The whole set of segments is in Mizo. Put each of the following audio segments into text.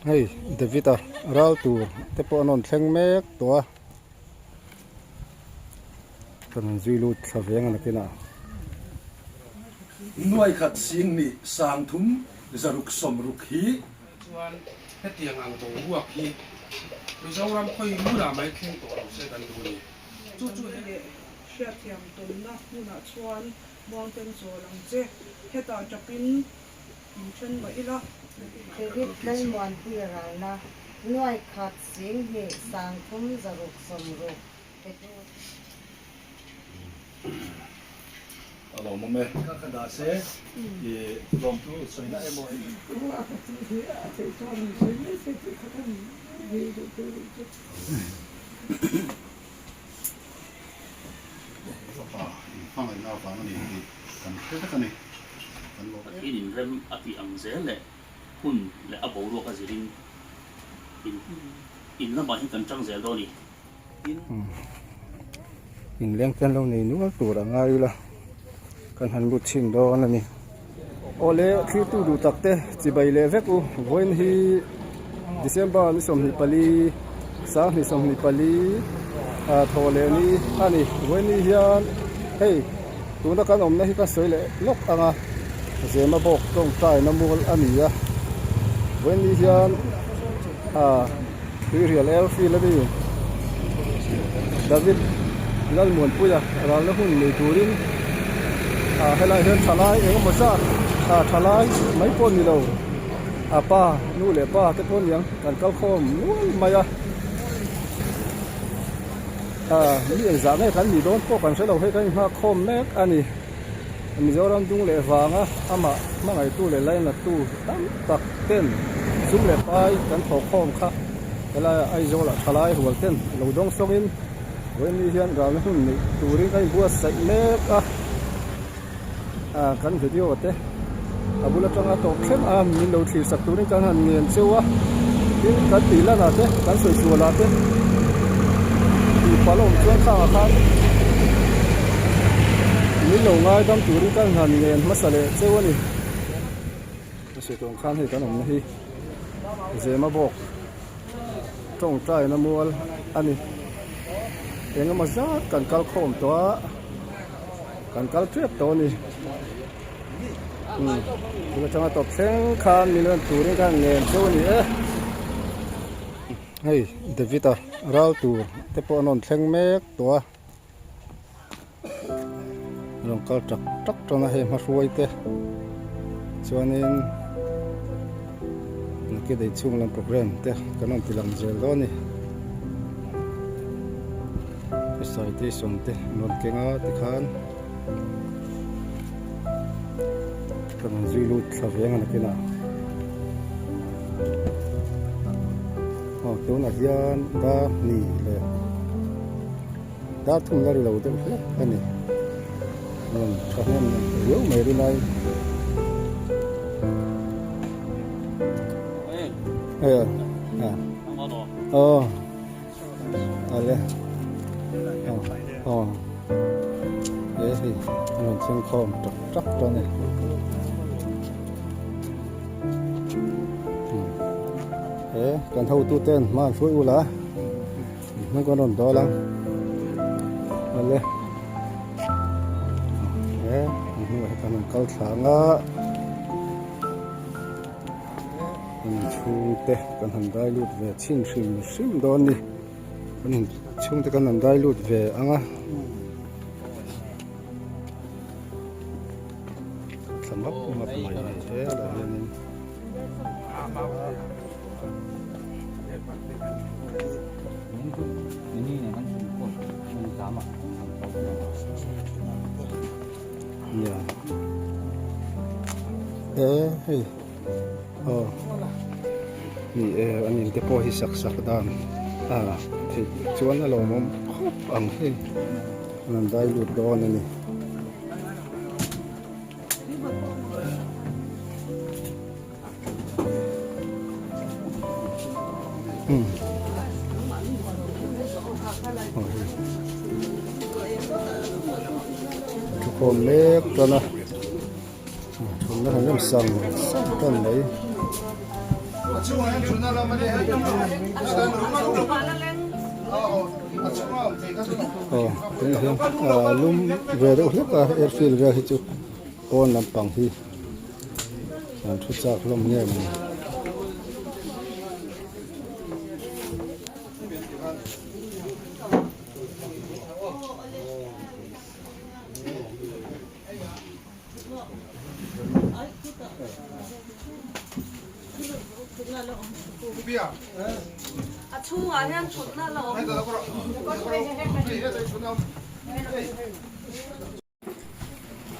Hei David-a ral tur te pawh an rawn thleng mek tawh a, kan han zui lut thla veng a nakinah. Nuai khat sing nih 30 660 hi. Chuan hetiang ang boruak hi Mizoram khawi hmunah mai thleng tawh lo se kan duh a ni. Chu chu he. Leh hriatthiam tawnna hmunah chuan muangten chawl ang che. Hetah tapin In then mah ila. David Lalmuanpuia ralna nuai khat 20 30 660 petu. A lawmawm e. Ka ka dah se i lawmtu sawina emaw i. Fapa in hmangaihna avang a ni tih kan hre vek a ni. Kan lawm em. Pathian in rem a tih ang zel leh hun leh a boruak a zirin in in lamah hian kan tang zel dawn a ni. Tin. In leng ten lo nei nual tur a ngai ila kan han lut chhin dawn a ni. Awle thirtu duh tak te chibai leh vek u vawiin hi December ni 24 2024 ah thaw leh ni a ni vawiin ni hian hei tuna kan awmna hi ka sawi leh lawk ang a zema bawk tawngtai na mual a ni a vawiin ni hian ah Tuirial airfield a ni. David Lalmuanpuia ralna hun nei turin ah helai hian thalai eng emaw zat ah thalai mai pawh ni lo a pa nu leh pa te pawh niang kan kal khawm nual mai a ah mi engzah nge kan nih dawn pawh kan hre lo hei kan inghak khawm mek a ni Mizoram dung leh vanga amah hmangaihtu leh lainattu tam tak ten sum leh pai kan thawh khawm kha helaiah Aizawlah thalai rual ten lo dawng sawngin vawiin hian ralna hun neih turin kan inbuatsaih mek a ah kan video te a bul atanga tawp thleng a min lo thlir sak turin kan han ngen cheu a tin kan tih lanah te kan sawi sualah te tih palh a awm chuan khangah khan min lo ngaidam turin kan han ngen hmasa leh cheu a ni. A sawi tawng khan hei kan awmna hi Zema bawk tawngtaina mual a ni eng emaw zat kan kal khawm tawh a kan kal tep tawh a ni umm tun atanga tawp thleng khan min rawn turin khan ngen cheu a ni e hei David-a ral tur te pawh an rawn thleng mek tawh a. Rawn kal tak tak tan a hei hmahruai te chuanin nakih daih chhung lam program te kan rawn ti lang zel dawn a ni recitation te an rawn keng a tikhan kan rawn zui lut thla veng a nakinah aw tunah hian dar hnih leh. Dar thum la ri lo deuh hlek a ni. Rawn tha hnem riau mai ri lai. Hei a. Aw. Ale. Aw. Aw. He hei an rawn thleng khawm tak tak ta ni. He kan hotu ten hma an hruai ula. Hnung kan rawn dawl ang awle he an hnungah hian kan kal thla ang a kan chhungte kan han dai lut ve chhin hrim hrim dawn a ni kan chhungte kan han dai lut ve ang a. Thla map map mai helaiah hianin. Nia e hei aw ni e an in te pawh hi sak sak dan a theih chuan a lawmawm khawp ang hei an han dai lut dawn a ni. Thukhawm mek tan a thutna han rem sang sang tan mai. Aw tunah hian ah lum ve deuh hlek a airfield vel hi chu pawn lampang hi an thu chak hlawm nge maw ni.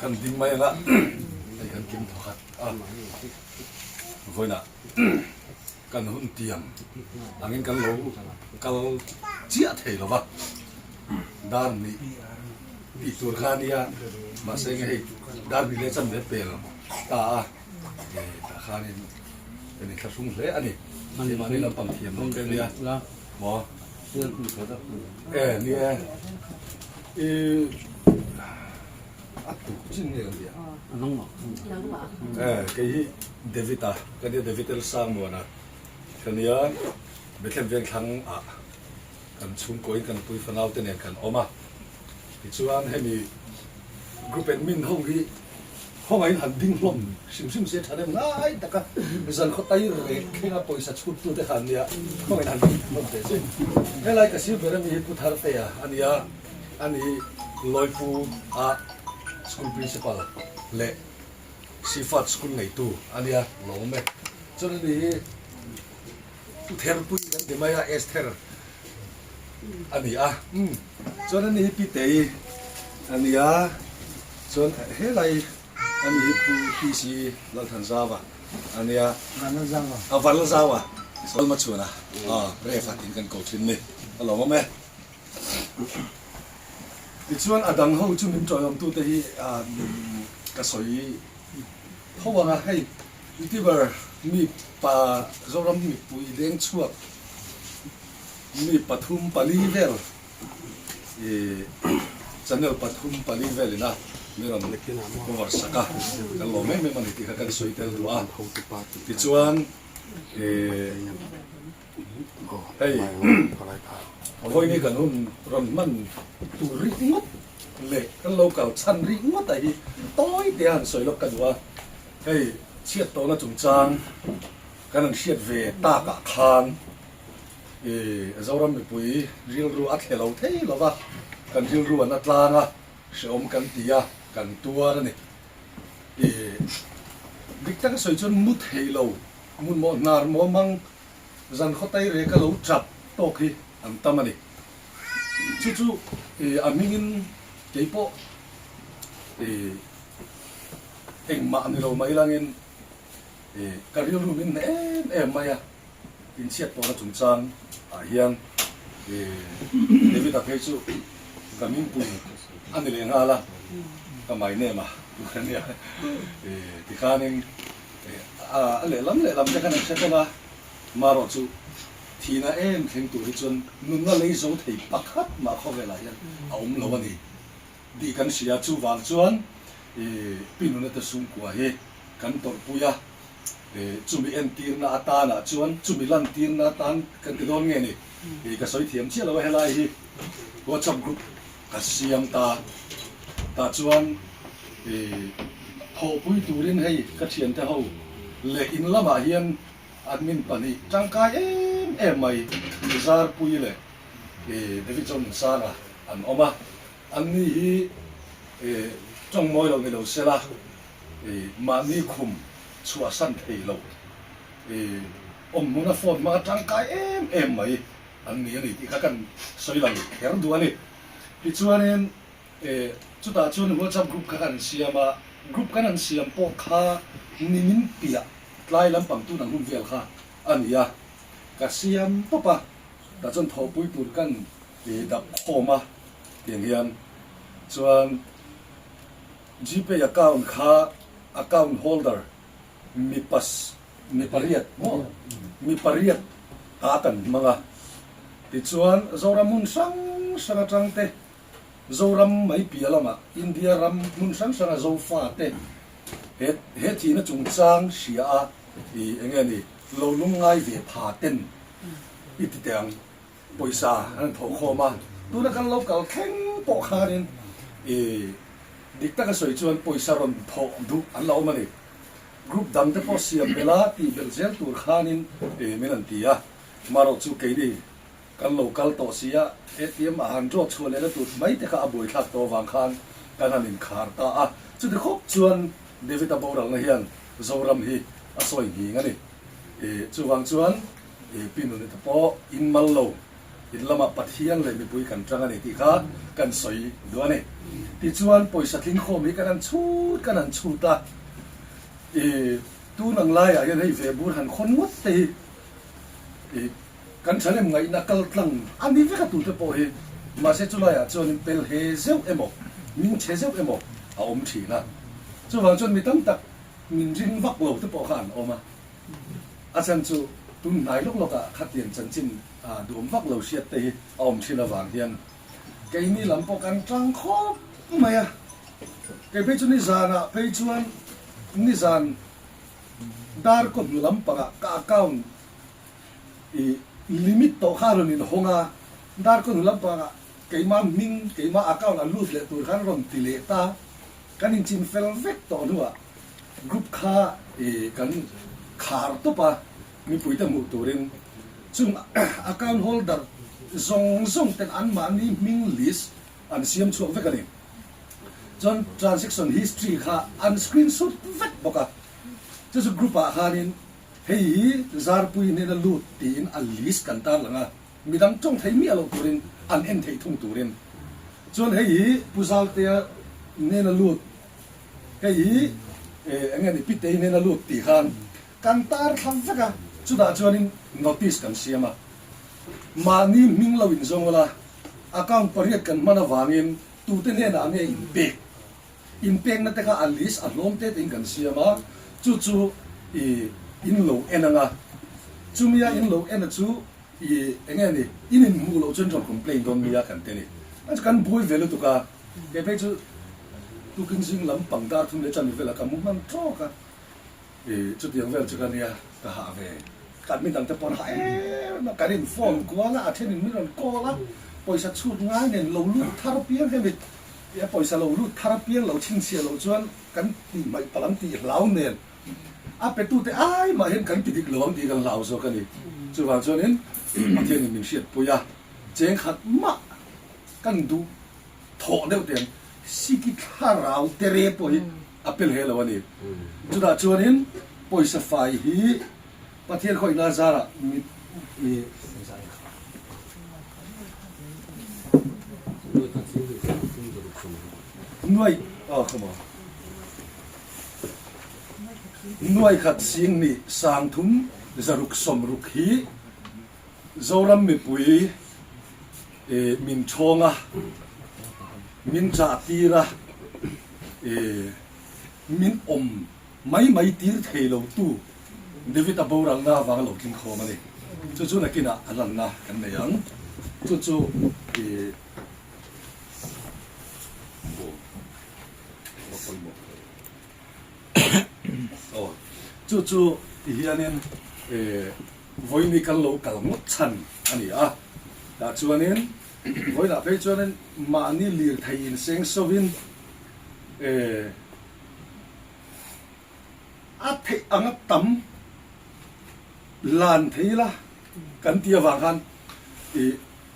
Kan ding mai anga hei kan kim thawkhat a vawiinah kan hun tiam angin kan lo kal chiah thei lo va dar nih tih tur kha a nia mahse nge hei dar nih leh chan ve pel ta a tah khanin kan inthlahrung hle a ni mahni lampang thiam lo te a nia maw e ni e i a tuk chin nge kan tia e kei hi David a ka nia David El Sangmuana ka nia Bethlehem Vengthlang ah Kan chhungkawiin kan pui fanau te nen kan awm a, tichuan hemi group admin ho hi khawngaihin han ding hlawm hrim hrim se tha nem ngai taka zan khaw tai rek thlenga pawisa chhut tu te kha an nia, khawngaihin han ding hlawm teh se. Helai ka sir ber ami hi Pu Thartea a nia, ani hi Lawipu a school principal leh Sifat school neitu a nia, lawm e. Chuan ani hi. Therpui kan ti mai a, Esther a ni a, chuan ani hi Pitei a ni a, chuan helai ani hi Pu PC Lalthanzava a ni a, a Vanlalzava, Lalmachhuana, Ref a tiin kan ko thin ni, a lawmawm e. Tichuan a dang ho chu min tawihawmtute hi ka sawi tho ang a, hei Youtuber mi pa Zoram mipui leng chhuak mi pathum pali vel i channel pathum pali vel ina mi rawn cover sak a kan lawm em em a ni tih kha kan sawi tel duh a tichuan i hei vawiin kan hun rawn hman tur rih ngawt leh kan lo kal chhan rih ngawt a hi tawi te a han sawi lawk ka duh a. Hei chhiat tawhna chungchang kan han hriat ve takah khan i Zoram mipui rilru a thle lo thei lo va, kan rilru an a tlang a, hrehawm kan ti a, kan tuar a ni. I dik taka sawi chuan mu thei lo, hmun maw hnar maw mang zan khaw tai reka lo tap tawk hi an tam a ni. Chu chu i a hmingin keipawh i Engmah ni lo mai langin ka rilru min hne em em mai a, inchhiat tawhna chungchang ah hian David-a phei chu ka mingpui a ni leh nghal a, ka my name a a nia, tikhanin a lehlam lehlam te khan an hre tawn a, marawh chu thihna em thleng tur hi chuan nunna lei zo thei pakhat mah khawvelah hian a awm lo a ni. Tih kan hria chuvang chuan Pi Nunate Sungkua hi kan tawrhpui a, chumi entirna atanah chuan chumi lantirna atan kan ti dawn nge ni? Ka sawi thiam chiah lo a, helai hi WhatsApp group ka siam ta, tah chuan thawhpui turin hei ka thiante ho leh in lamah hian admin pahnih tangkai em em mai Zarpui leh David Johnson-a an awm a. Anni hi tawng mawi lo ni lo sela, mahni khum chhuahsan thei lo, awm hmuna phone hmanga tangkai em em mai an ni a ni tih kha kan sawi lang kher duh a ni. Tichuanin chutah chuan WhatsApp group kha kan siam a, group kan han siam pawh kha nimin piah tlai lampang tun ang hun vel kha a ni a, ka siam tawp a, tah chuan thawhpui tur kan dap khawm a. Tiang hian chuan Gpay account kha account holder mi pas mi pariat maw mi pariat ta kan hmang a, tichuan Zoram hmun hrang hrang atang te Zoram mai piah lamah India ram hmun hrang hrang a Zofa te he he thihna chungchang hria a i enge ni. Lo lungngai ve pha ten i ti teh ang. Pawisa an thawh khawm a, tuna kan lo kal thleng pawh khanin i dik taka sawi chuan pawisa rawn thawh duh an la awm a ni. Group dang te pawh siam belh a, tih belh zel tur khanin min an ti a, marawh chu keini kan lo kal tawh si a, ATM a han draw chhuah lehna tur mai te kha a buaithlak tawh avang khan kan han inkhar ta a, chuti khawp chuan David-a boralna hian Zoram hi a sawi nghing a ni. Chuvang chuan Pi Nunita pawh in mal lo, in lamah Pathian leh mipui kan tang a ni tih kha kan sawi duh a ni. Tichuan pawisa tling khawm hi kan han chhut kan han chhut a, tun ang laiah hian hei ve bur han khawn ngawt te hi kan thanem ngaihna kal tlang a ni vek a tute pawh hi, mahse chulaiah chuanin pel he zeuh emaw, min chhe zeuh emaw a awm thin a. Chuvang chuan mi tam tak min ring vak lo te pawh kha an awm a. A chhan chu tun hnai lawk lawkah khatiang chanchin duhawm vak lo hriat te hi a awm thin avang hian keini lam pawh kan tang khawp mai a. Kei phei chu nizanah phei chuan nizan dar kaw hnu lampangah ka account i limit tawh kha a rawn inhawng a, dar kaw hnu lampangah keimah hming keimah account a lut leh tur khan rawn ti leh ta. Kan inchin fel vek tawh hnuah group kha kan khar tawp a, mipuite hmuh turin chung account holder zawng zawng ten anmahni hming list an siam chhuak vek a ni. Chuan transaction history kha an screenshot vek bawk a, chu chu group ah khanin hei hi Zarpui hnena lut tiin a list kan tarlang a. Midang tawng thei miah loh turin an en theih thung turin chuan hei hi Pu Zaltea hnena lut, hei hi eng nge ni Pitei hnena lut tih khan kan tar thla vek a, chutah chuanin notice kan siam a, mahni hming lo inzawng ula account pariat kan hman avangin tute hnenah nge inpek, inpekna te kha a list a hlawm te tein kan siam a, chu chu i in lo en ang a, chumia in lo en a chu I eng nge ni, in inhmuh loh chuan rawn complain dawn nia kan ti a ni. A chu kan buai ve lutuk a, kei phei chu tukin zing lam pang dar thum leh chami velah ka mu hman tawk a, i chutiang vel chu ka nia ka hah ve. Kan mi dangte pawh an hah em a, kan in phone kual a, a thenin min rawn call a, pawisa chhut ngai nen lo lut thar apiang hemi a pawisa lo lut thar apiang lo chhinchhiah loh chuan kan tih hmaih palh ang tih hlau nen A petute ai mah hian kan ti dik lo ang tih kan hlau zawk a ni. Chuvang chuanin Pathianin min hriatpui a, cheng khat mah kan duh thawh deuh teh ang, siki thlarau tere pawh hi a pel he lo a ni. Chutah chuanin pawisa fai hi Pathian khawihna zarah mi Nuai, oh come on. Nuaikhat sing nih 3600 hi Zoram mipui min thawng a, min chah tir a, min awm mai mai tir thei lo tu David a boralna avanga lo tling khawm a ni. Chu chu nakinah a lanna kan nei ang. Chu chu Aw, chu chu ti hianin vawiini kan lo kal ngawt chhan a ni a, tah chuanin vawiinah phei chuanin mahni lirthei inseng sovin a theih anga tam lan thei ila kan ti avang khan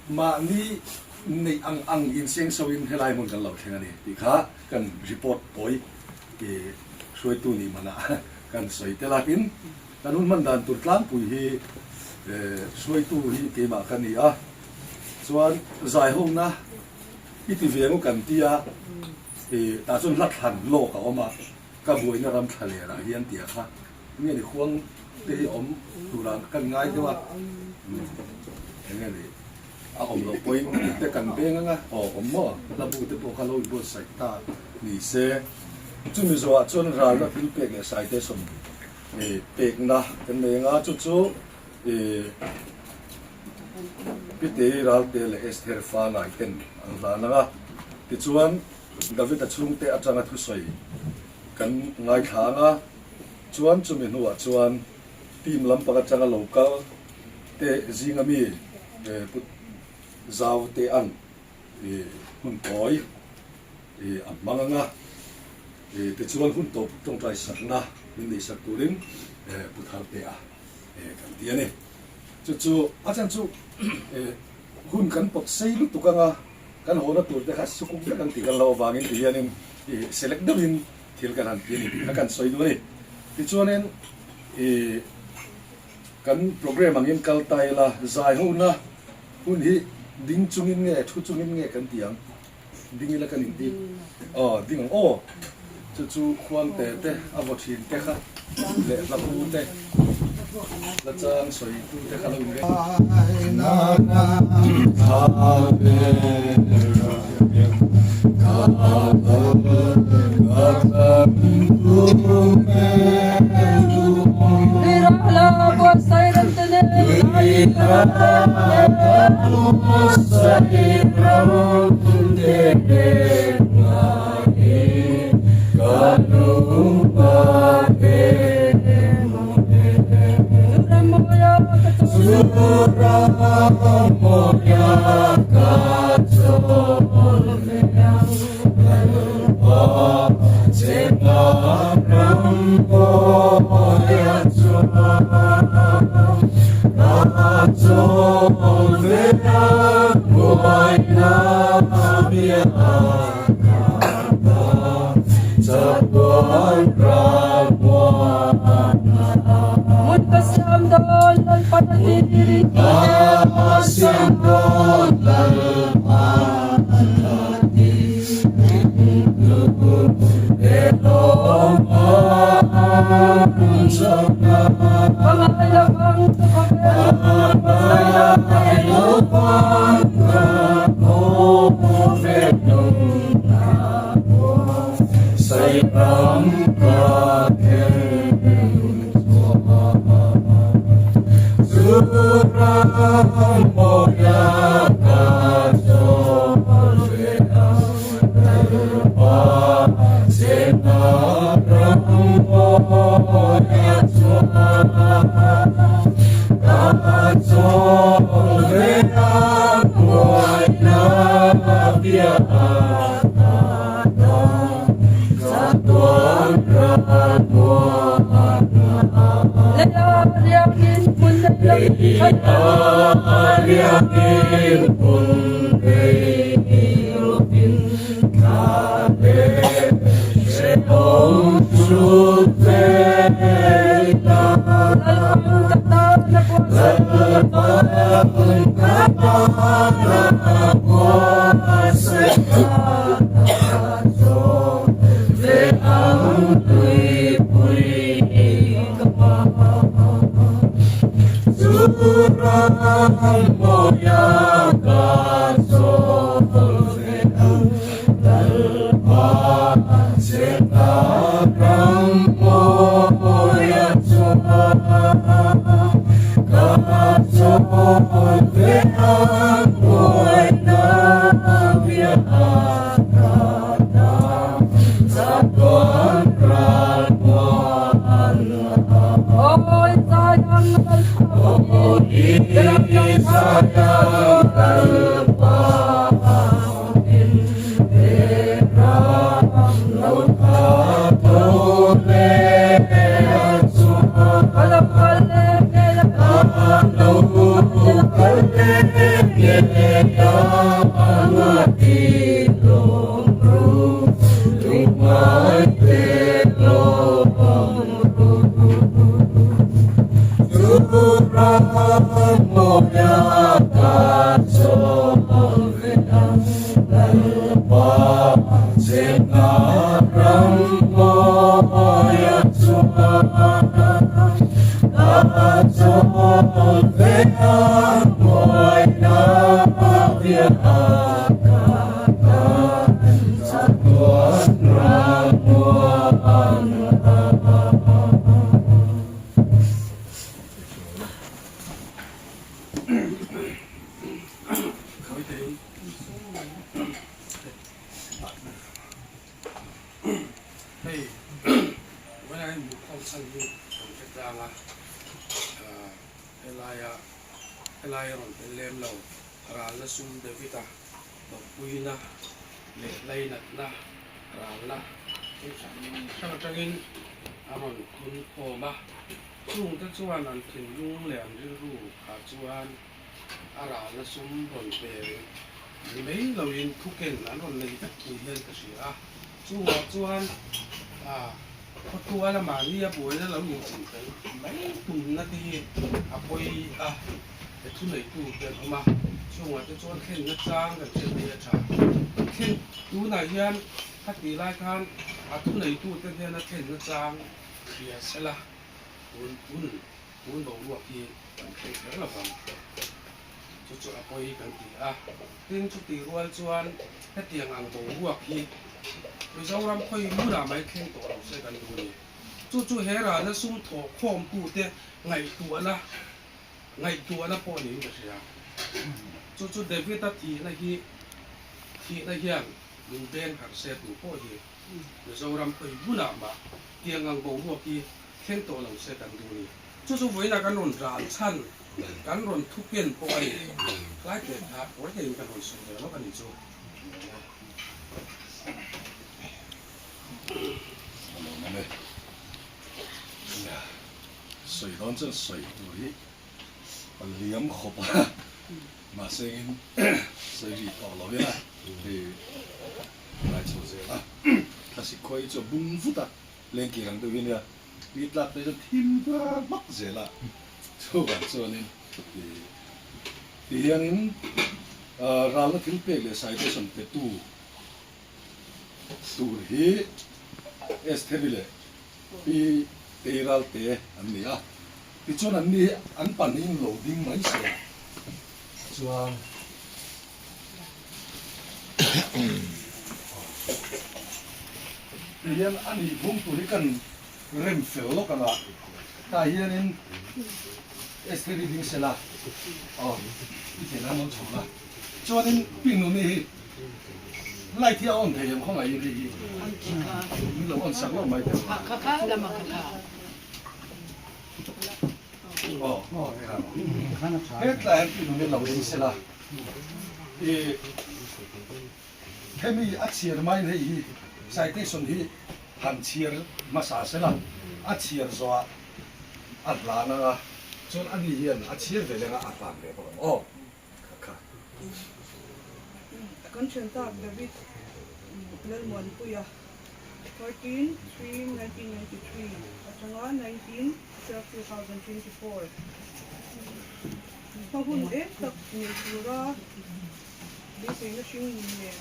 Mahni neih ang ang inseng so in helai hmun kan lo thleng a ni tih kha kan report pawi i hruaitu nih manah kan sawi tel a. Tin, kan hun hman dan tur tlangpui hi hruaitu hi keimah ka ni a, chuan zaihawmna i ti ve ang u kan ti a, i tah chuan hla thlan lawk a awm a, ka buaina ram thla lerah hian tia kha Nge ni khuang te hi awm turah kan ngai deuh a, enge ni a awm loh pawhin te kan beng anga aw awm maw hlabu te pawh kha lo inbuatsaih ta ni se. Chumi zawhah chuan ralna thil pek leh citation pekna kan nei anga chu chu Pitei Ralte leh Esther Fanai ten an hlan anga tichuan David-a chhungte atanga thusawi kan ngaithla anga. Chuan chumi hnuah chuan Team lampang atanga lo kal te zinga mi Pu Zau te ang hun tawi a hmang anga tichuan hun tawp tawngtai sakna min neih sak turin Pu Thartea kan ti a ni. Chu chu a chan chu hun kan pawt sei lutuk anga kan hawna tur te kha sukuk vek ang tih kan lo avangin ti hianin select deuhin thil kan han ti a ni tih kha kan sawi duh a ni. Tichuanin ih kan program angin kal ta ila, zai hona hun hi ding chungin nge thu chungin nge kan ti ang? Ding ila kan inti aw ding ang aw. Chu chu khuangte te a vaw thin te kha leh hlapu te la chang sawi tu te kha lo in reng. Helai a rawn tel lem lo. Ralna sum David-a tawrhpuina leh lainatna ralna thil hrang hrang atangin a rawn thun khawm a. Chungte chuan an thinlung leh an rilru ah chuan a ralna sum rawn pe ni mai loin thuken an rawn nei vek ni hian ka hria a. Chungah chuan khawtuala mahnia buaina lo inchingfel mai tumna te hi a pawi a, he thuneitu te an awm a, chungah te chuan thlenna chang kan hriat hi a tha. Thlen tunah hian khatih lai khan a thuneitu te hnena thlenna chang hria sela tun hun tun boruak hi kan thleng kher lo vang. Chu chu a pawi kan ti a. Tin, chutih rual chuan hetiang ang boruak hi Mizoram khawi hmunah mai thleng tawh lo se kan duh a ni. Chu chu he ralna sum thawh khawmtute ngaihtuahna ngaihtuahna pawh niin ka hria. Chu chu David-a thihna hi thihna hian min beng harh se tu pawh hi Mizoram khawi hmunah mah tiang ang boruak hi thleng tawh lo se kan duh a ni. Chu chu vawiinah kan rawn ral chhan, kan rawn thu ken pawh a ni. Tlai teh kha kawi teiin kan rawn sawi ve lawk a ni chu. A lo awm e. Nia, sawi dawn chuan sawi tur hi a liam khawp a, mahse engin sawi rih tawh lo ila hei tlai chho zel a, thlasik khawi chu a bung vut a, lengkir ang deuh hi nia. Tui tlak te chuan thim hma hmak zel a, chuvang chuanin ti hianin ralna thil pek leh citation petu tur hi Estheri leh Pi Teiral te an ni a, tichuan an ni hi an pahnihin lo ding mai se a, chuan ti hian a nih phung tur hi kan rem fel lawk ang a, tah hianin Estheri ding sela aw i thei nan lo chho la, chuanin Pi Nuni hi light hi a on thei em khawngaihin hei hi min lo on sak lawk mai teh. Aw hetlai hian Pi Nuni lo ding sela i hemi a chhiar maiin hei hi citation hi Han chhiar hmasa sela, a chhiar zawhah a hlan ang a, chuan ani hian a chhiar ve leng a, a hlan ve bawk ang aw. Kha kha. Kan thian tak David Lalmuanpuia, 13 3 1993 atanga 19 12 2024 hma hun eng tak nei tura beiseina hring nun nen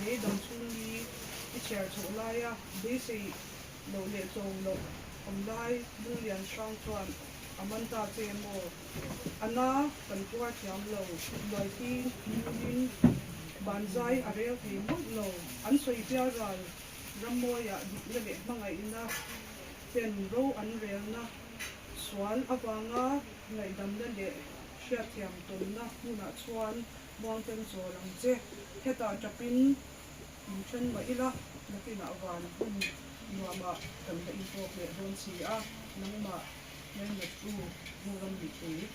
Lei dang chhung ni i chhiar chhoh laia beisei loh leh cho loh awm lai Lunglian hrang chuan a man ta che maw? A na kan tuar thiam lo, luaiti nulin banzai a rel thei mawlh lo. An sawi pial ral rammawiah dikna leh hmangaihna ten ro an relna sual avanga ngaihdamna leh hriatthiam tawnna hmunah chuan Muangten chawl ang che. Hetah tapin in then mah ila, nakinah van hun nuamah kan la intawk leh dawn si a, nangmah ngainattu Zoram mipui.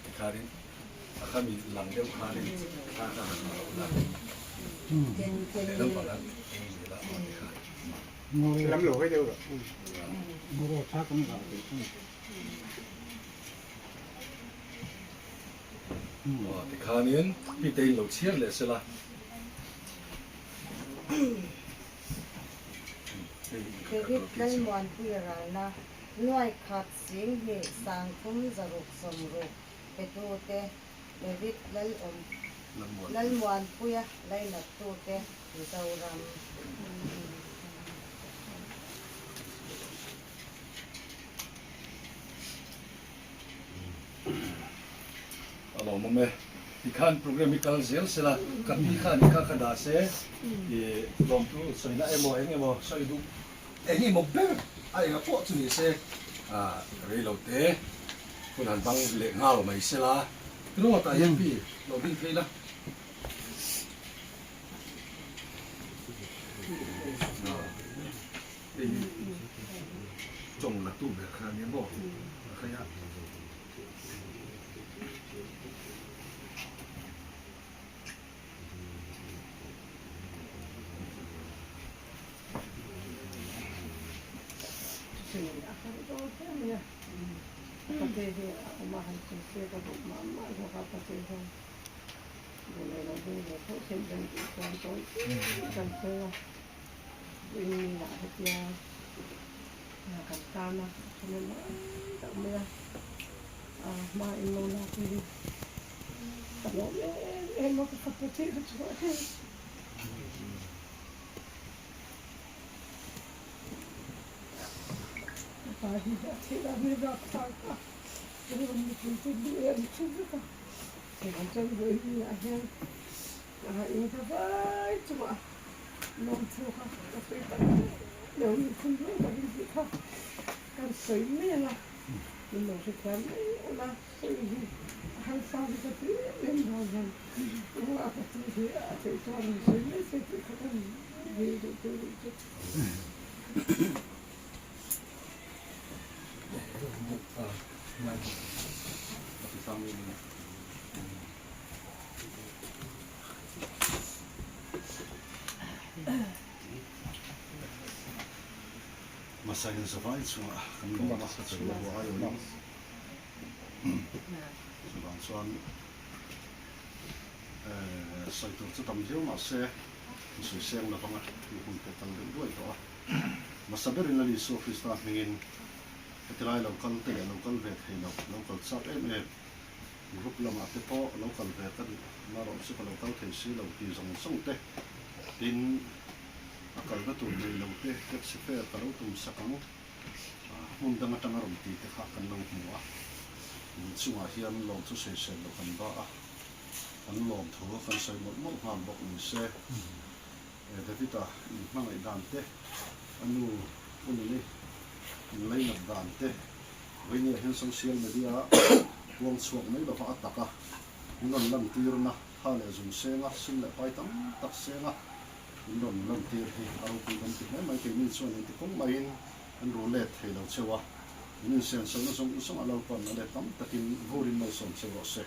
Tikhanin a khami lang deuh khanin thla kha han la ula, lehlam pang han eng zel a aw tikha. Aw tikhanin Pitein lo chhiar leh sela. David Lalmuanpuia ralna nuai khat 20 360 petute David Lalawm Lalmuanpuia lainattute Mizoram. A lawmawm e. Tikhan program hi kal zel sela, ka pi khan i kha kha dah se, i lawmtu sawina emaw eng emaw sawi duh eng emaw ber a enga pawh chu ni se, rei lo te hun han bang leh nghal mai sela. Ringawtah hian pi lo ding phei la. Hei hi tawng la tu ber kha ania maw? A khai a. Sunday hi a awm a, han sawi se ka duh mah mah zawk a, pastor hian duh leh lo ding ve tho theih dan tih chuan tawi chiah kan sawi a, vawiin lah hetia kan tan a thahnem mai tak mai a, a hma in lo lak hi ka lawm em em a, ka fapa thih ka chhuah hian. Pa hi a theih dan hi rap thlak a, kan rawn mipui te duh em thin vek a, chuvang chuan vawiin ah hian in ka vai chungah lawmthu kha ka sawi tak deuh in thil reng tak in tih kha kan sawi mai ang a, min lo hrethiam mai ula sawi hi a harsa hi ka ti em em dawn hian a pasal hi a theih chuan rawn sawi mai se tih kha kan dil duh tur a nih chu. Masain zavai chungah kan lawm a, ka chhung ruah ai awm chuvang chuan sawi tur chu tam viau mahse sawi seng lovang a tih hun te kal deuh duai tawh a. Hmasa berin Lal Isua Krista hmingin heti lai lo kal te leh lo kal ve thei lo, lo kal chak em em group lamah te pawh lo kal ve ka duh marawh chu ka lo kal thei si lo ti zawng zawng te tin a kalna tur nei lo te taxi fare ka lo tum sak ang hmun dang atanga rawn ti te kha kan lo hmu a, in chungah hian lawm chu sawisel lo kan ba a, kan lawm thu kan sawi mawlh mawlh nghal bawk ni se. David-a in hmangaih dan te, a nu u Nuni in lainat dan te, vawinia hian social media a puang chhuak mai lova a tak a, min rawn lantirna tha leh zung senga, sum leh pai tam tak senga min rawn lantir hi a ropui kan ti hle mai. Keini chuan engti kawng maiin kan ru let thei lo cheu a, min insensohna zawng zawng a Lalpan a let tam takin vurin malsawm cheu rawh se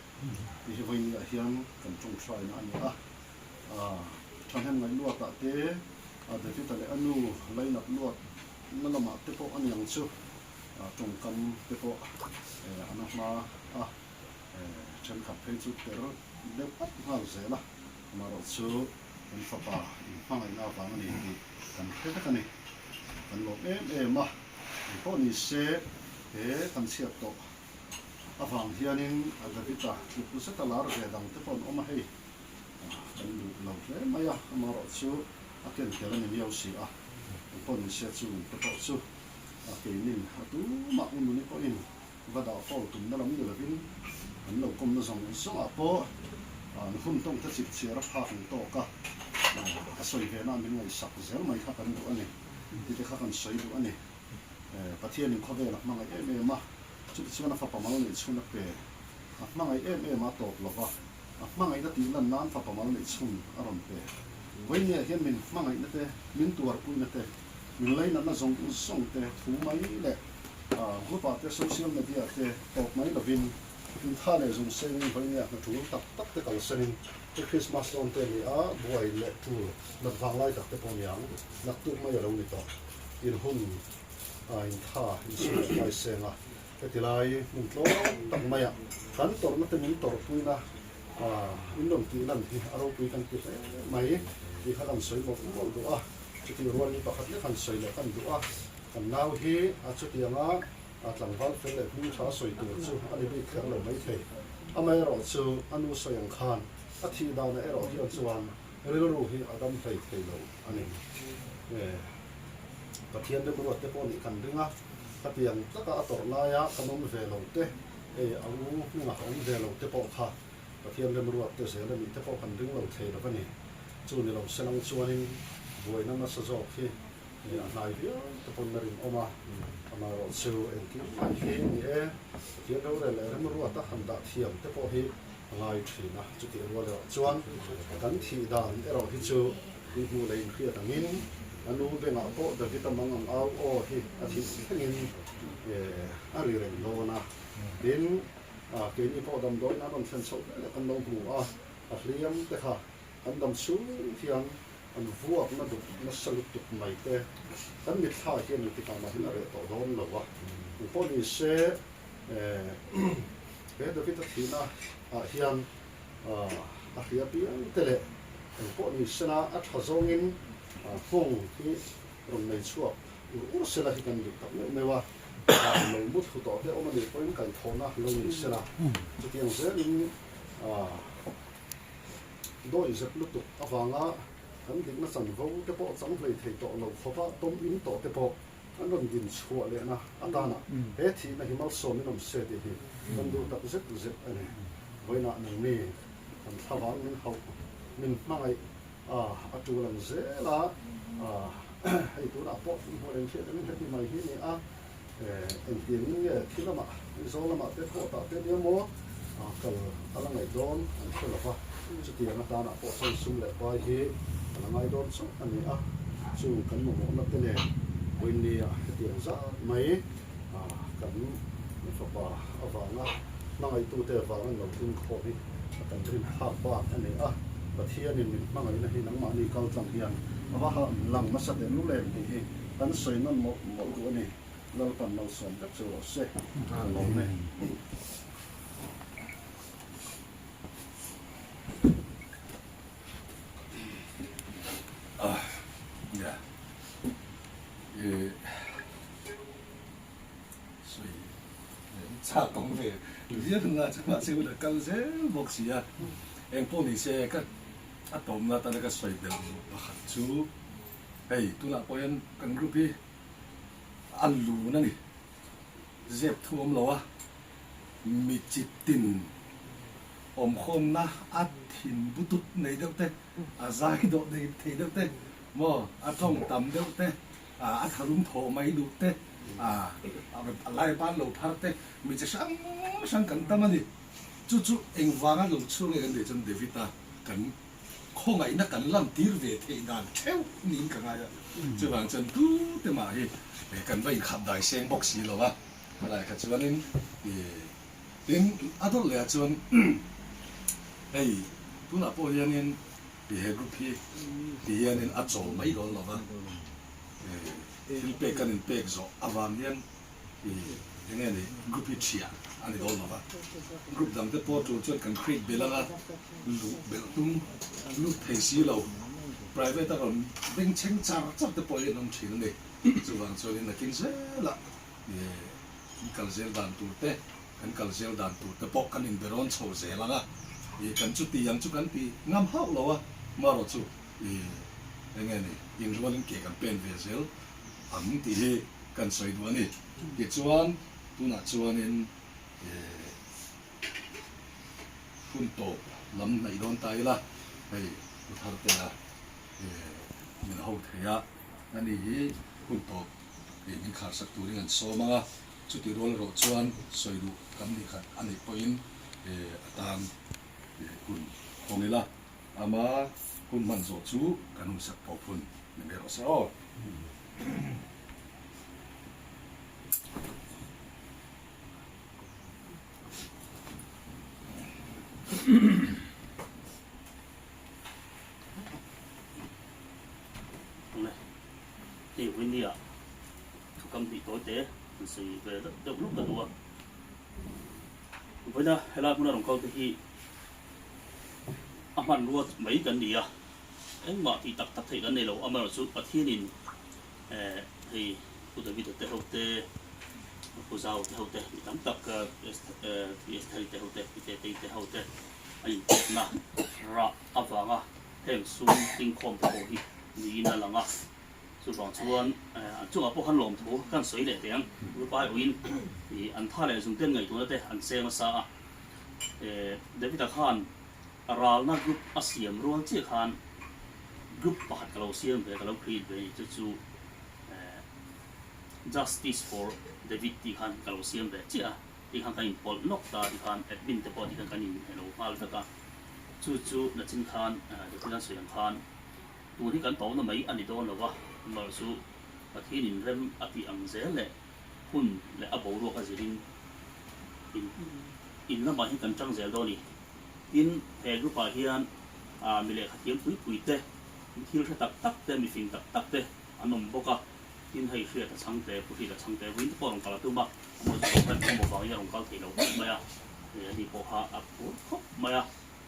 tih hi vawinia hian kan tawngtaina a ni a. Thahnem ngaih luatah te, David-a leh a nu lainat luat na lamah te pawh a ni ang chu, tawngkam te pawh a na hma a, thenkhat phei chu ter deuh at nghal zel a, amaherawh chu kan fapa inhmangaihna avang a ni tih kan hre vek a ni. Kan lawm em em a, engpawh ni se he kan chhiat tawh avang hianin David-a tluk zeta lar ve dang te pawh an awm a hei. Kan duh lo hle mai a, amaherawh chu a ken tel a ni miau si a, engpawh ni se chu te pawh chu a keinin a tumah u nuni pawhin va dah foul tumna lam ni lovin an lo kawmna zawng zawngah pawh an hun tawng te chip chhiar a phak ang tawk a, a sawi ve na min ngaihsak zel mai kha kan duh a ni tih te kha kan sawi duh a ni. Pathianin khawvel a hmangaih em em a, chutichuan a fapa mal neih chhun a pe, a hmangaih em em a tawp lova, A hmangaihna tih lan nan fapa mal neih chhun a rawn pe. Vawinia hian min hmangaihna te, min tuarpuina te, min lainatna zawng zawng te thu mai leh group ah te, social media te tawp mai lovin intha leh zung sengin vawinia hna tul tak tak te kalsanin te Christmas dawn te ni a buai leh tul nat vanglai tak te pawh niang naktuk mai a lo ni tawh. In hun a intha insum leh kai seng a. Heti lai hmun tlawm tak maiah kan tawrhna te min tawrhpuina in rawn tih lan hi a ropui kan ti hle mai tih kha kan sawi mawlh mawlh duh a, chutih rual hi pakhat lek han sawi leh kan duh a, kan nau hi a chutianga tlangval fel leh hming tha sawi tur chu a ni bik kher lo maithei. Amaherawhchu a nu sawi ang khan a thih danah erawh hian chuan rilru hi a dam hlei thei lo a ni. Pathian remruat te pawh nih kan ring a, khatiang taka a tawrh laia kan awm ve lo te, hei a u hmingah ka awm ve lo te pawh kha Pathian remruat te zel a nih te pawh kan ring lo thei lo a ni. Chu ni lo selang chuanin buaina nasa zawk hi a hnai viau te pawn a rinawm a, amaherawh chu engkim mai hi ni e, Pathian rorel leh remruat a han dah thiam te pawh hi a ngai thin a, chutih rual erawh chuan kan thih dan erawh hi chu inhmuh leh inhriat angin a nu bengah pawh David-a mang ang au aw hi a thih thlengin a ri reng dawn a, tin keini pawh damdawiin an rawn thlen chhoh vel leh kan lo hmu a, a hliam te kha an dam chhung hian an vuakna duk nasa lutuk mai te kan mitthla hian engtikah mah hian a reh tawh dawn lo a, engpawh ni se. He David-a thihna ah hian a hria piang te leh engpawh ni sela a tha zawngin nghawng hi rawn nei chhuak ur ur sela hi kan duh tak meuh meuh a, dan lo mu thlu tawh te awm a nih pawhin kaihthawhna lo ni sela chutiang zelin dawi zep lutuk avanga kan dikna chanvo te pawh chang hlei thei tawh lo khawpa tawm in tawh te pawh An rawn din chhuah lehna atana he thihna hi malsawmin awm se tih hi kan duh tak zet zet a ni. Vawiinah nangni kan thlavang min hauh, min hmangaih a, a tul ang zel a, hei tunah pawh min hmuh reng hriat angin heti mai hi a ni a, engtiangin nge thi lamah, Mizo lamah te court-ah te nia maw kal a la ngaih dawn an hre lo va, chutiang atana pawh chuan sum leh pai hi a la ngai dawn chauh a ni a, chung kan mamawhna te nen Vawiinnia hetiang zat mai kan fapa avanga hmangaihtute avanga an lo tling khawm hi a kan rin thlak bak a ni a, Pathianin min hmangaihna hi nangmahni kal tlang hian a va han lang nasa tehlul em tih hi kan sawi nawn mawlh mawlh duh a ni. Lalpan malsawm vek chu rawh se. Ka lawm e. Kal zel bawk si a, engpawh ni se ka a tawmna atana ka sawi belh duh pakhat chu hei tunah pawh hian kan group hi a lun a ni. Zep thu awm lo a, mi chi tin awmkhawmna a thin butut nei deuh te, a zai dawh nei thei deuh te, maw a tawng tam deuh te, a tharum thawh mai duh te, a lai ban lo phar te, mi chi hrang hrang kan tam a ni. Chu chu engvanga lo chhung nge kan tih chuan David-a kan Khawngaihna kan lantir ve theih dan theuh niin ka ngai a, chuvang chuan tute mah hi kan va inkhap dai seng bawk si lo a, helai kha chuanin tin a dawlh leh ah chuan hei tunah pawh hianin he group hi ti hianin a chawl mai dawn lo va, thil pek kan inpek zawh avang hian Eng nge ni group hi thiah a ni dawn lo va, group dang te pawh tul chuan kan create belh anga luh belh tum lut thei si lo, private a rawn beng chheng char char te pawh hi an awm thin a ni. Chuvang chuanin nakin zelah kan kal zel dan tur te, kan kal zel dan tur te pawh kan inbe rawn chho zel ang a, kan chuti ang chu kan ti ngam hauh lo a, marawh chu eng nge ni inrualin ke kan pen ve zel ang tih hi kan sawi duh a ni. Tichuan, tunah chuanin hun tawp lam hnaih dawn ta ila, hei pu Thartea min ho thei a, ani hi hun tawp min kharsak turin an sawm ang a, chuti rual erawh chuan sawi duh kan ni khat a nih pawhin a tan hun hawng ila, ama hun hman zawh chu kan humsak tawp hun ni mai rawh se aw. Hei Winnie-a thu kam hnih tawi te an sawi ve deuh luk ka duh a. Vawiina helai hmuna rawn kal te hi a hmanrua mai kan ni a. Engmah tih tak tak theih kan nei lo, amaherawhchu Pathianin hei Pu Davida te ho te, Pu Zau te ho te, mi tam tak Pi Estheri te ho te, Pi Tetei te ho te an inpekna rah avanga heng sum tingkhawm te pawh hi niin a lang a. Chuvang chuan an chungah pawh khan lawmthu kan sawi leh teh ang, Rupai awin an tha leh zungten ngaihtuahna te an cheng nasa a, Davida khan Ralna group a siam rual chiah khan group pakhat ka lo siam ve, ka lo create ve a ni. Chu chu Justice for David tih khan ka lo siam ve chiah a, tih khan kan inpawlh nawk ta tih khan admin te pawh tih khan kan in lo nghal vek a. Chu chu nachin khan David an sawi ang khan tun hi kan tawhna mai a ni dawn lo va, amaherawhchu Pathian in rem a tih ang zel leh hun leh a boruak a zirin in in lamah hian kan tang zel dawn a ni. Tin, he group ah hian mi lehkhathiam pui pui te, mi thil hre tak tak te, mi fing tak tak te an awm bawk a. Tin hei Hriata chhangte, Pu Hriata chhangte vawiin te pawh a rawn kal a tum a, amah chu Kohhran awm avangin a rawn kal thei lo khawp mai a, hei ani pawh kha a phur khawp mai a,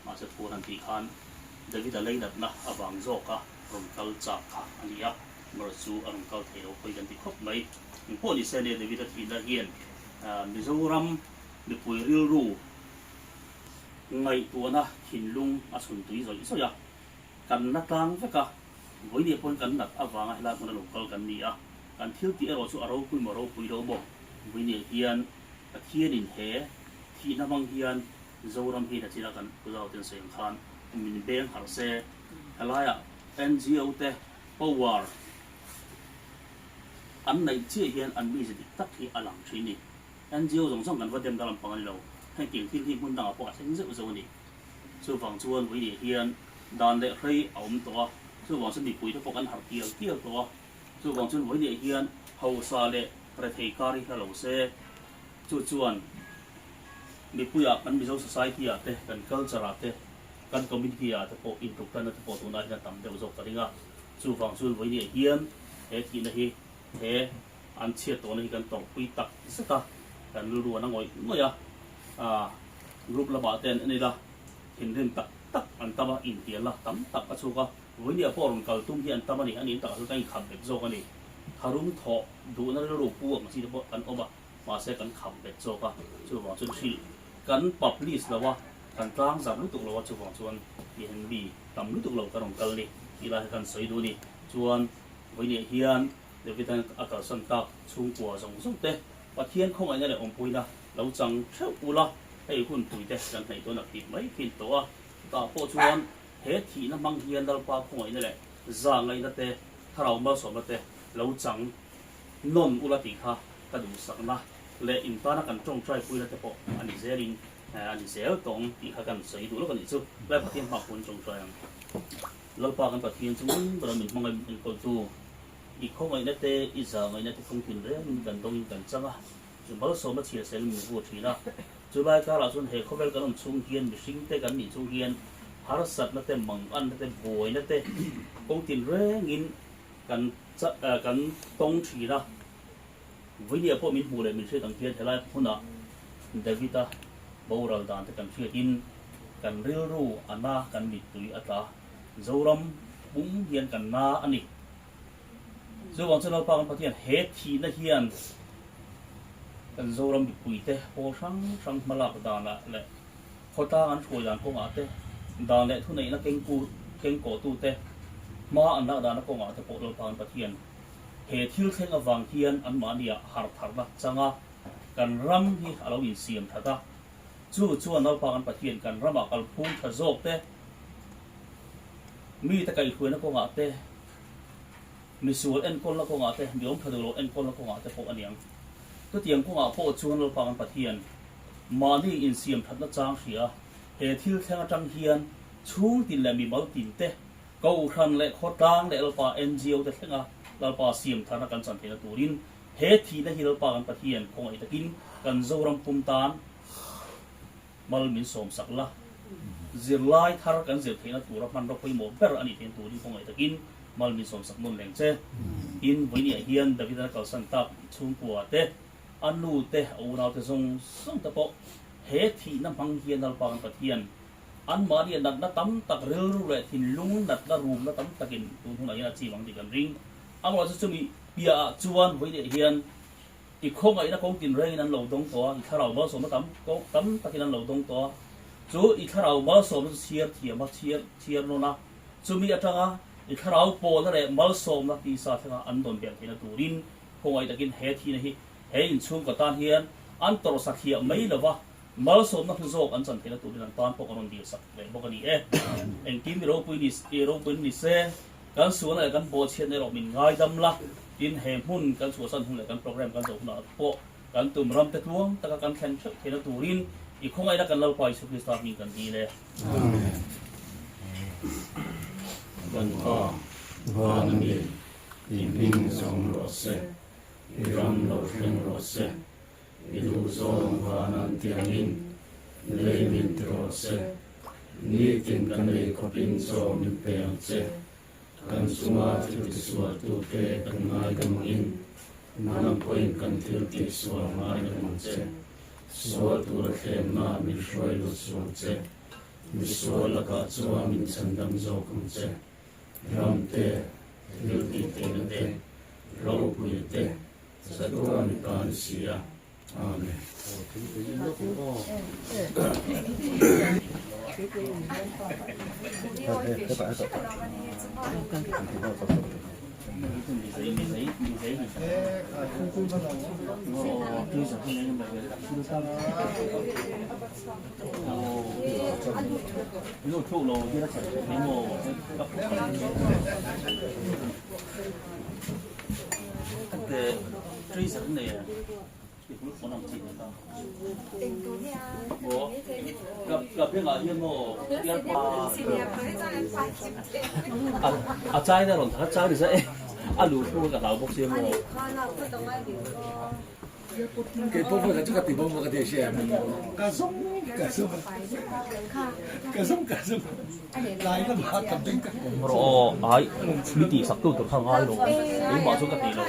mahse phur han tih khan David-a leinatna avang zawka rawn kal chak kha a ni a, amaherawh chu a rawn kal thei lo pawhin kan ti khawp mai. Engpawh ni se nia David-a thihna hian Mizoram mipui rilru ngaihtuahna thinlung a chhun tui zawih zawih a, kan na tlang vek a, vawinia pawn kan nat avanga helai hmuna lo kal kan ni a, kan thil tih erawh chu a ropui maw ropui lo maw, vawinia hian Pathianin he thihna hmang hian Zoram hi nachina kan pu zau ten sawi ang khan min beng harh se, helaiah NGO te power an neih chiah hian an mize dik tak hi a lang thin ni. NGO zawng zawng kan va dem dalam pang a ni lo, hengtiang thil hi hmun dangah pawh a thleng zeuh zeuh a ni. Chuvang chuan vawiin hian dan leh hrei a awm tawh a, chuvang chuan mipui te pawh kan harh tial tial tawh a, chuvang chuan vawiin hian hausa leh rethei kar hi hla lo se, chu chuan mipuiah kan Mizo society ah te, kan culture ah te, kan community ah te pawh intuktanna te pawh tunah hian a tam deuh zawk ka ring a, chuvang chuan vawiin hian he thihna hi he an chhiat tawhna hi kan tawrhpui tak zet a, kan rilru an a ngawih ngawih a, aah group lamah te an en ila thinrim tak tak an tam a, inhnialna tam tak a chhuk a, vawinia pawh rawn kal tum hi an tam a ni, a nih takah chuan kan inkham bet zawk a ni, tharum thawh duhna rilru pu ang chi te pawh kan awm a, mahse kan kham bet zawk a, chuvang chuan hrilh kan publish lo a, kan tlang zar lutuk lo a, chuvang chuan tihian mi tam lutuk lo kan rawn kal ni tih lai kha kan sawi duh a ni, chuan vawinia hian. David-a'n a kalsan tak chhungkua zawng zawng te Pathian khawngaihna leh awmpuina lo chang theuh ula, hei hun puite kan hnaih dawn a phit mai thin tawh a. Chutah pawh chuan he thihna hmang hian Lalpa khawngaihna leh zahngaihna te, thlarau malsawmna te lo chang nawn ula tih kha ka duhsakna leh intana kan tawngtai puina te pawh a ni zelin a ni zel tawng tih kha kan sawi duh lawk a nih chu. Lai Pathian hmah pawhin tawngtai ang. Lalpa kan Pathian chu bera min hmangaih min enkawltu. I khawngaihna te, i zahngaihna te kawng tin rengin kan dawngin kan chang a, chu malsawmna chhiar selin min vu thin a. Chu lai karah chuan he khawvel kan awm chhung hian mihring te kan nih chung hian harsatna te, manganna te, buaina te kawng tin rengin kan kan tawng thin a. Vawinia pawh min hmuh leh min hriat ang hian helai hmunah David-a boral dan te kan hriatin kan rilru a na, kan mittui a tla. Zoram pum hian kan na a ni. Chuvang chuan Lalpa kan Pathian he thihna hian kan Zoram mipuite pawl hrang hrang hmalak danah leh khawtlang an hruai dan kawngah te, dan leh thuneihna kengku kengkawhtute hma an lak dana kawngah te pawh Lalpa kan Pathian he thil thleng avang hian anmahniah harh tharna changa kan ram hi a lo insiam that a. Chu chuan Lalpa kan Pathian kan ramah kalphung tha zawk te, mite kaihhruaina kawngah te, misual enkawlna kawngah te, mi awm tha duh lo enkawlna kawngah te pawh a niang. Chutiang kawngah pawh chuan Lalpa kan Pathian mahni insiam thatna chang hria he thil thleng atang hian chhung tin leh mimal tin te, Kohhran leh khawtlang leh Lalpa NGO te thlenga Lalpa siam tharna kan chan theihna turin he thihna hi Lalpa kan Pathian khawngaih takin kan Zoram pum tan mal min sawmsak la, zirlai thar kan zir theihna tura hmanraw pawimawh ber a nih theihna turin khawngaih takin mal min sawmsak nawn leng che. Tin, vawinia hian David-a kalsan tak chhungkua te, a nu te, a unau te zawng zawng te pawh he thihna hmang hian Lalpa kan Pathian anmahnia natna tam tak rilru leh thinlung natna rumna tam takin tun hunah hian a chim ang tih kan ring. Amaherawhchu chumi piahah chuan vawinia hian I khawngaihna kawng tin rengin an lo dawng tawh a, i thlarau malsawmna tam kawng tam takin an lo dawng tawh a. Chu i thlarau malsawmna chu chhiar thiam a, chhiar chhiar nawn a, chumi atanga i thlarau pawlna leh malsawmna tisa thlenga an dawn belh theihna turin khawngaih takin he thihna hi he inchhungkaw tan hian an tawrhsa thiah mai lova malsawmna hlu zawk an chan theihna turin an tan pawh kan rawn dilsak leh bawk a ni e. Engkim i ropui ni i ropui ni se. Kan sualna leh kan bawhchhiatna erawh min ngaidam la, tin he hmun kan chhuahsan hun leh kan program kan zawh hunah pawh kan tum ramte tluang taka kan thlen theuh theihna turin i khawngaihna kan Lalpa Isua Krista hming kan dil e. Amen. Kan Pa, van a mi, i hming zawng rawh se, i ram lo thleng rawh se, i duhzawng van an tiangin lei min ti rawh se. Nitin kan ei khawpin chaw min pe ang che. Kan chunga thil tisualtute kan ngaidam angin, nang pawhin kan thil tihsual ngaidam ang che. Sual tura thlemna min hruai lut suang che. Misual lakah chuan min chhandam zawk ang che. Ram te, thil tihtheihna te, ropui te, chatuan ta ni si a. Amen. Kei pawh pawh chu ka ti bawk ka ti hria ka zawng ka zawng ka zawng ka zawng tlai lamah ka beng ka Rawh aw ai mi tih sak tu tur kha ngai lo keimah chu ka ti lo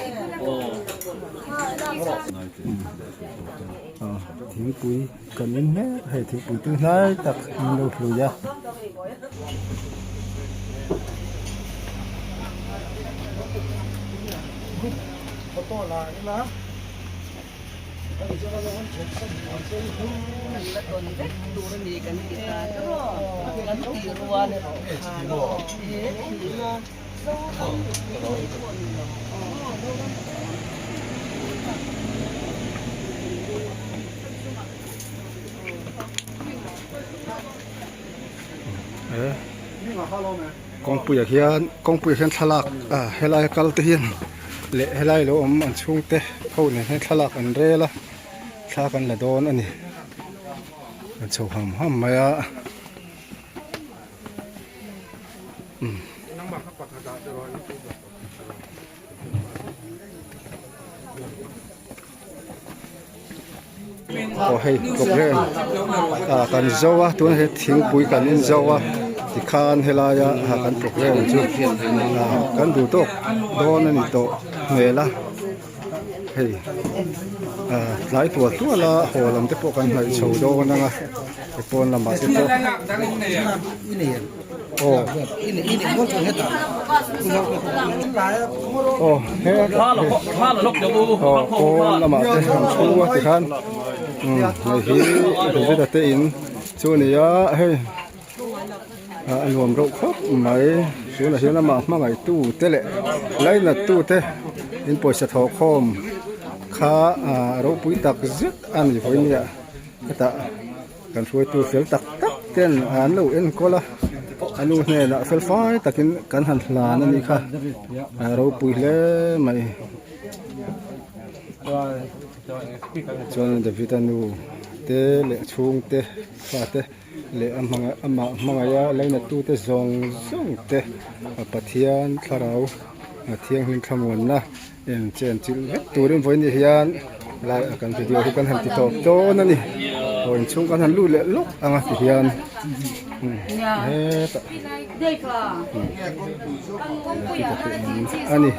aw Thingpui kan en mek hei thingpui tui hnai tak an lo hlui a. Kawngpuiah hian kawngpuiah hian thlalak ah helai kal te hian leh helai lo awm an chhungte ho nen hian thlalak an rel a thla kan la dawn a ni an chho ham ham mai a umm. Aw hei programme ah kan zo a tunah hian thingpui kan in zo a tikhan helaia ah kan programme chu ah kan duh tawk dawn a ni tawh hmel a hei ah tlai tual tual a haw lam te pawh kan hnaih chho dawn ang a he pawn lamah te pawh aw aw he aw pawn lamah te an thu a tikhan umm hei hi David-a te in chu a ni a hei ah a nuam reuh khawp mai tunah hian amah hmangaihtu te leh lainat tu te in pawisa thawh khawm kha ah ropui tak zet a ni vawinia hetah. Kan hruaitu fel tak tak ten an lo enkawl a, a nu hnenah fel fai takin kan han hlan a nih kha, a ropui hle mai. Chuan David-a nu te leh chhungte fate leh a hmang amah hmangaih a lainattu te zawng zawng te Pathian thlarau thianghlim thlamuanna Eng chen chilh vek turin vawiin ni hian lai a kan video hi kan han ti tawp dawn a ni aw inchhung kan han lut leh lawk ang a ti hian hetah a ni.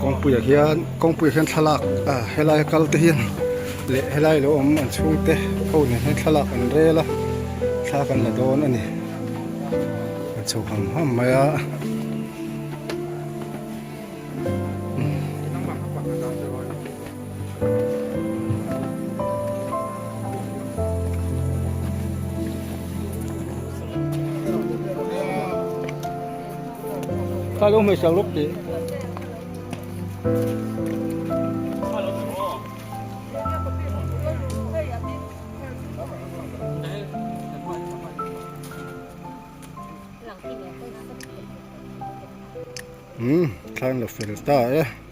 Kawngpuiah hian kawngpuiah hian thlalak ah helai kal te hian leh helai lo awm an chhungte ho nen hian thlalak an rel a thla kan la dawn a ni an chho ham ham mai a. Kha lo hmeichhe lawk teh. Umm thla an la fel ta e.